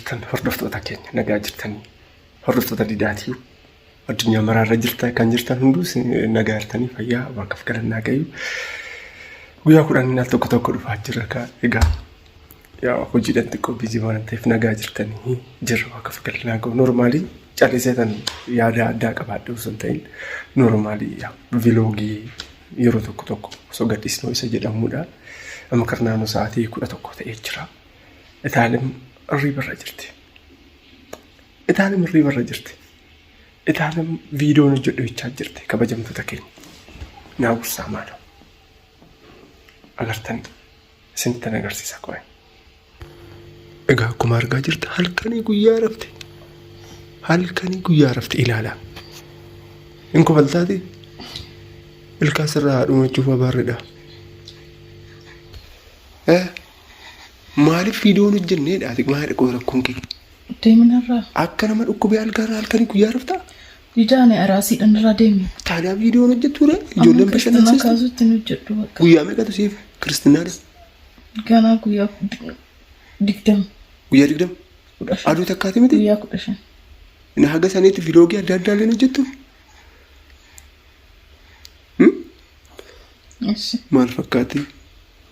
Jirtan hordoftoota keenya, nagaa jirtanii? Hordoftoota Didaatii addunyaa maraarra jirtan kan jirtan hunduu nagaa jirtanii, fayyaa waaqaaf galannaa gayu. Guyyaa 10 al tokko tokko dhufaa jirra kaa. Egaa yaa hojiidhaan xiqqoo biizii waan ta'eef nagaa jirtanii? Jirra, waaqaaf galannaa gahu. Normaalii callisee tan yaada addaa qabaadhe osoo hin ta'in, normaalii viloogii yeroo tokko tokko osoo gadhiisnoo isa jedhamudha. Amma kan naannoo sa'aatii 11 ta'ee jira. Itaalim irriibarra jirti. Itaalim irriibarra jirti. Itaalim viidiyoon hojjedhu jechaa jirti, kabajamtoota keenya. Naa gursaa maaloo. Agartan, isinittan agarsiisa qo'e. Egaa akkuma argaa jirta, halkanii guyyaa rafte. Halkanii guyyaa rafte, ilaalaa. Hin kofaltaati? Ilkaan sirraa haa dhumachuuf abaarridha. Eh? Maaliif viidiyoon hojjenneedha? Ati maal qoy, rakkoon kee? Deeminarraa. Akka nama dhukkubee algaarraa halkanii guyyaa raftaa? Didaane araasiidhaan irraa deemi. Taanaa viidiyoon hojjettuudha? Ijoolleen Kiristinaa bashannansiistu? Kaasuutti hin hojjedhu bakka. Guyyaa meeqatu siif kiristinaadha? Ganaa guyyaa 20. Guyyaa 20? 15. Aduu takkaati miti? Guyyaa 15. Na haga saniitti viiloogii adda addaa illee hojjettu? Eessi. Maal fakkaatti?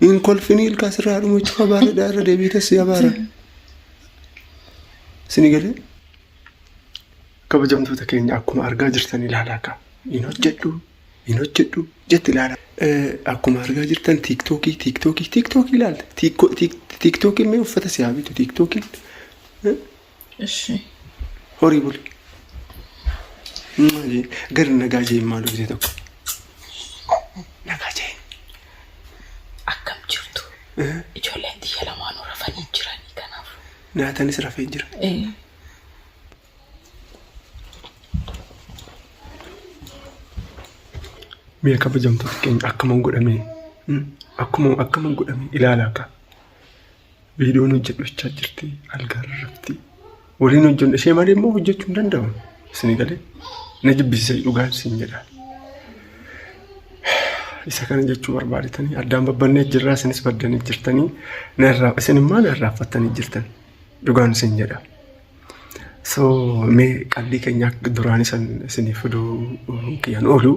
Hin kolfinii, ilkaa sirraa dhumachuuf abaarradha, irra deebiitas si abaara. Sini galee? Kabajamtoota keenya, akkuma argaa jirtan ilaalaa kaa. Hin hojjedhu, hin hojjedhu jetti, ilaala. Akkuma argaa jirtan tiiktookii, tiiktookii, tiiktookii ilaalta. Tiiktookiin mee uffata si haa bitu tiiktookiin. Eshi. Horii buli. Gadi nagaa jeen maaloo gisee tokko. Nagaa jeen. Akkam jirtu? Ijoolleen tiyya lamaanuu rafanii jiranii kanaaf. Naatanis rafee jira. Mee kabajamtoota keenya, akkaman godhamee, akkuma akkaman godhamee, ilaalaa akka viidiyoon hojjedhu jechaa jirti, algaarra rafti. Waliin hojjennu, ishee malee immoo hojjechuu hin danda'u. Isin galee na jibbisiisa, dhugaan isin jedha. Isa kana jechuu barbaadetanii addaan babbannee jirraa, isinis baddanii jirtanii, na irraa isin immoo na irraanfattanii jirtan, dhugaan isin jedha. So mee qallii keenya akka duraan isan isiniif fiduu kiyyaan oolu.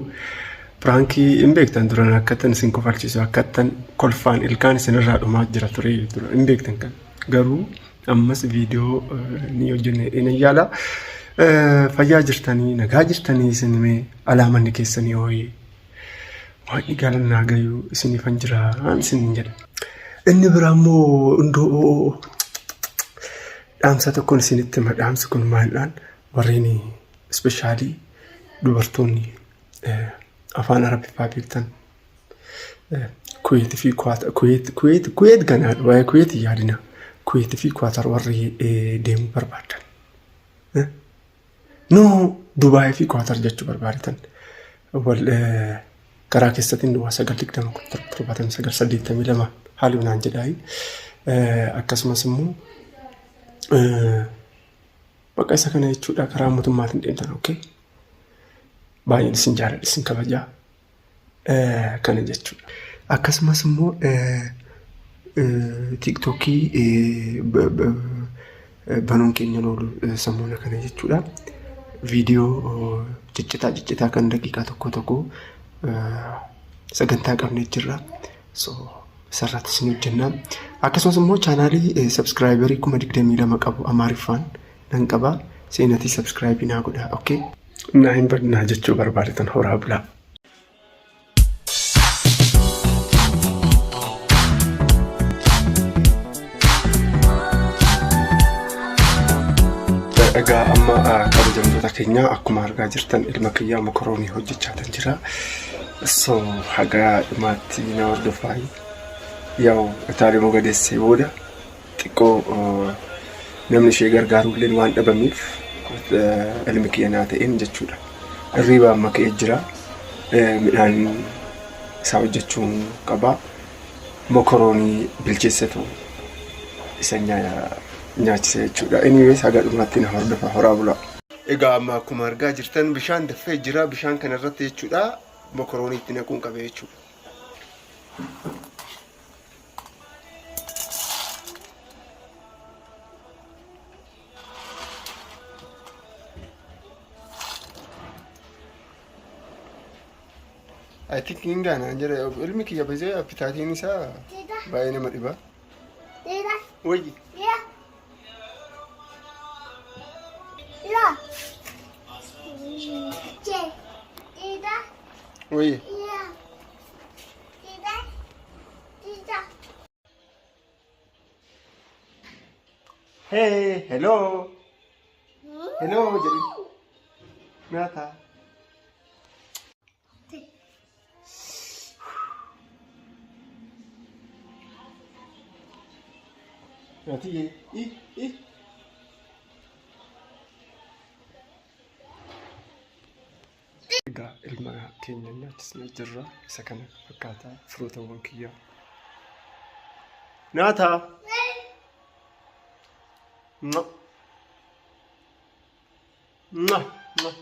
Piraankii hin beektan, duraan akkattan isin kofalchiisu, akkattan kolfaan ilkaan isinirraa dhumaa jira ture hin beektan kan. Garuu ammas viidiyoo ni hojjenne jedheen yaala. Fayyaa jirtanii, nagaa jirtanii? Isin mee alaamanni keessanii hooyee? Waaqni galannaa gayuu, isiniifan jira isin jedha. Inni biraa immoo hundoo dhaamsa tokkoon isinitti hima. Dhaamsi kun maalidhaan? Warreen ispeeshaalii dubartoonni afaan Arabiffaa beektan, Kuweetii fi Kuweet, Kuweet, Kuweet ganaadha. Waa'ee Kuweet hin yaadina. Kuweetii fi Kwaatar warri deemuu barbaadan. No, Dubaayii fi Kwaatar jechuu barbaadatan. Wal karaa keessatiin duwwaa 9 20 79 82 haaluu naan jedhaayi. Akkasumas immoo bakka isa kana jechuudha, karaa mootummaatiin deemtan, okay. Baay'een isin jaaladha, isin kabajaa, kana jechuudha. Akkasumas immoo tiiktookii banuun keenya oolu sammuna kana jechuudha. Viidiyoo ciccitaa ciccitaa kan daqiiqaa tokko tokko sagantaa qabnee jirra. So isarratti isin hojjenna. Akkasumas immoo chaanaalii sabskraayibarii 22,000 qabu Amaariffaan nan qaba. Seenatii sabskraayibii naa godhaa. Okay. Naa hin badnaa jechuu barbaadetan, horaa bulaa. Egaa amma kabajamtoota keenya, akkuma argaa jirtan ilma kiyyaa mokoroonii hojjechaa kan jira. So haga dhumaatti na hordofaa. Yaa'u itaalii mogadeessee booda xiqqoo namni ishee gargaaruulleen waan dhabameef ilmi kiyya naa ta'een jechuudha. Hirriiba amma ka'ee jira. Midhaan isaa hojjechuun qaba. Mokoroonii bilcheessetu isa nyaachisa jechuudha. Anyways, haga dhumaatti na hordofa, horaa bulaa. Egaa amma akkuma argaa jirtan bishaan danfee jira. Bishaan kana irratti jechuudha mokoroonii itti naquun qabe jechuudha. I think hin gaana jedhe ilmi kiyya baay'ee appitaatiin isaa baay'ee nama dhiba. Wayyi. Wayyi. Hey, hello. Hello jedhi. Nyaata. Nyaatiyyee. I, i. Egaa ilma keenya nyaachisnee jirra. Isa kana fakkaata firootawwan kiyyaa. Nyaata. Mwah. Mwah. Mwah.